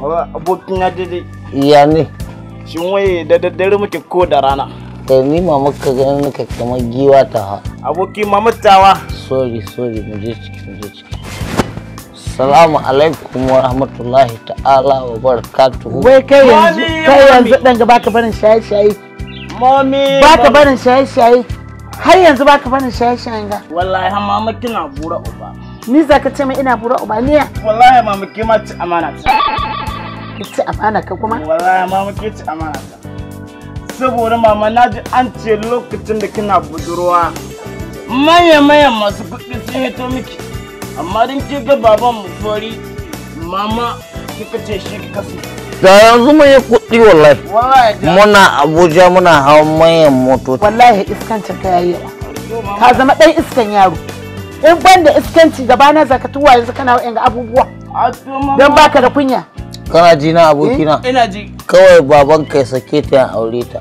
Baba abokin ya daidai. Iya ne. Shin waye da daddare muke ko da rana? Kai ni mama ka ganin naka kamar giwa ta ha. Aboki mamatawa. Sorry sorry, mu je ciki mu je ciki. Salamu alaikum wa rahmatullahi ta'ala wa barakatuhu. Wai kai yanzu kai yanzu dan ga baka barin shaye shaye. Mommy. Baka barin shaye shaye. Har yanzu baka barin shaye shayen ga. Wallahi mama kina bura uba. Ni za ka ce mai ina bura uba ne? Wallahi mama ke ma ci amana ta. Ki ci amana ka kuma? Wallahi mama ke ci amana ta. Saboda mama na ji an ce lokacin da kina budurwa manya-manyan masu kuɗi sun hito miki. Amma din ki ga baban mu fori mama kika ce shi kika so. Da yanzu mun yi kuɗi wallahi. Wallahi muna Abuja muna hawan manyan motoci. Wallahi iskancin ka yayi yawa. Ka zama ɗan iskan yaro. In ban da iskanci gaba na zakatuwa yanzu kana wa'yan ga abubuwa. Don baka da kunya. Kana ji na abokina? Ina ji. Kawai baban ka ya sake ta ya aure ta.